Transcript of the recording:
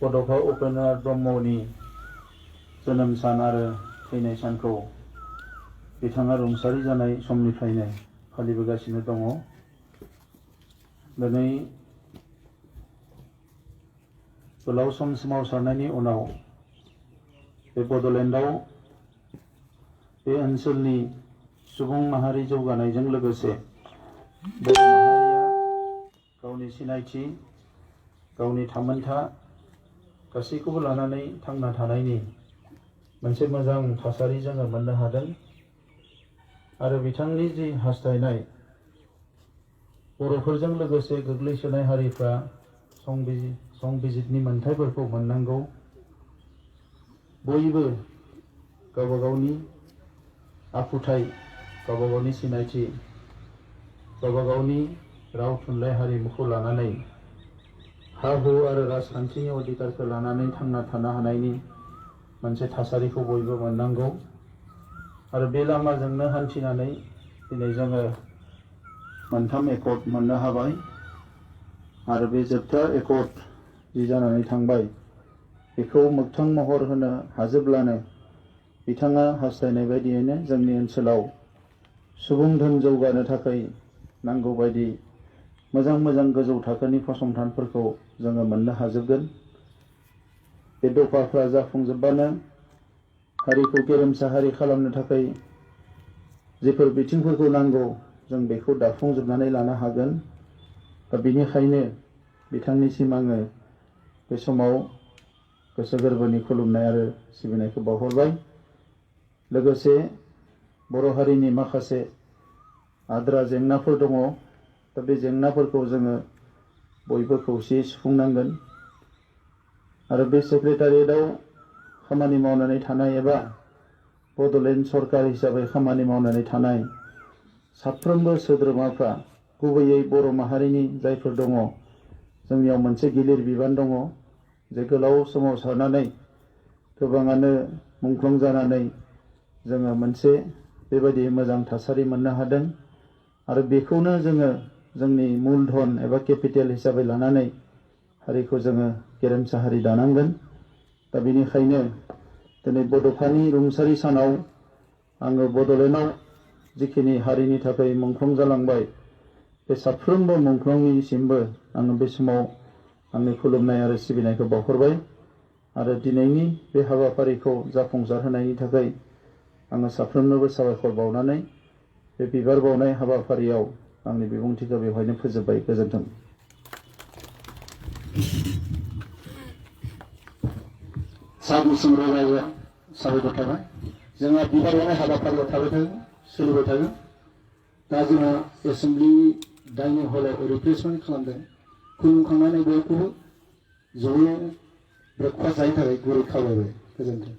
बड'फा उपेन्द्रनाथ ब्रह्मनि जोनोम सान आरो थैनाय सानखौ बिथाङा रुंसारि जानाय समनिफ्रायनो फालिबोगासिनो दङ। दिनै गोलाव सम सोमावसारनायनि उनाव बे बड'लेण्डआव बे ओनसोलनि सुबुं माहारि जौगानायजों लोगोसे बर' माहारिया गावनि सिनायथि, गावनि थामोनथा गासैखौबो लानानै थांना थानायनि मोनसे मोजां थासारि जोङो मोननो हादों। आरो बिथांनि जि हास्थायनाय बर'फोरजों लोगोसे गोग्लैसोनाय हारिफ्रा संबिजितनि मोनथायफोरखौ मोननांगौ, बयबो गावबा गावनि आखुथाय, गावबा गावनि सिनायथि, गावबा गावनि राव थुनलाइ हारिमुखौ लानानै हा-हु आरो राजखान्थिनि अधिकारखौ लानानै थांना थानो हानायनि मोनसे थासारिखौ बयबो मोननांगौ। आरो बे लामाजोंनो हान्थिनानै दिनै जोङो मोनथाम एकर्ड मोननो हाबाय। आरो बे जोबथा एकर्ड जि जानानै थांबाय बेखौ मोगथां महर होनो हाजोबब्लानो बिथाङा हास्थायनाय बायदियैनो जोंनि ओनसोलाव सुबुं धोन जौगानो थाखाय नांगौ बायदि मोजां मोजां गोजौ थाखोनि फसंथानफोरखौ जोङो मोननो हाजोबगोन। बे दफाफ्रा जाफुंजोबबानो हारिखौ गेरेमसा हारि खालामनो थाखाय जेफोर बिथिंफोरखौ नांगौ जों बेखौ दाफुंजोबनानै लानो हागोन। दा बेनिखायनो बिथांनिसिम आङो बे समाव गोसो गोरबोनि खुलुमनाय आरो सिबिनायखौ बावहरबाय। लोगोसे बर' हारिनि माखासे आद्रा जेंनाफोर दङ। दा बे जेंनाफोरखौ जोङो बयबो खौसेयै सुफुंनांगोन। आरो बे सेक्रेटारियेटआव खामानि मावनानै थानाय एबा बड'लेण्ड सरकार हिसाबै खामानि मावनानै थानाय साफ्रोमबो सोद्रोमाफ्रा, गुबैयै बर' माहारिनि जायफोर दङ, जोंनियाव मोनसे गिलिर बिबान दङ जे गोलाव सोमावसारनानै गोबाङानो मुंख्लं जानानै जोङो मोनसे बेबायदि मोजां थासारि मोननो हादों। आरो बेखौनो जोङो जोंनि मुलधन एबा केपिटेल हिसाबै लानानै हारिखौ जोङो गेरेमसा हारि दानांगोन। दा बेनिखायनो दिनै बड'फानि रुंसारि सानाव आङो बड'लेण्डआव जिखिनि हारिनि थाखाय मुंख्लं जालांबाय बे साफ्रोमबो मुंख्लंनिसिमबो आङो बे समाव आंनि खुलुमनाय आरो सिबिनायखौ बावहरबाय। आरो दिनैनि बे हाबाफारिखौ जाफुंसार होनायनि थाखाय आङो साफ्रोमनोबो साबायखर बावनानै बे बिबार बावनाय हाबाफारियाव आंनि बिबुंथिखौ बेवहायनो फोजोबबाय। गोजोन्थों। साबुसुम रायजो साबायखर थाबाय। जोंहा बिबार बावनाय हाबाफारिया थाबाय थागोन, सोलिबाय थागोन। दा जोंहा एसेम्बलिनि डाइनिं हलाव रिफ्रेसमेन्ट खालामदों। खुलुमखांनानै बयखौबो जयै ब्रेकफास्ट जानो थाखाय गुरै खावलायबाय। गोजोन्थों।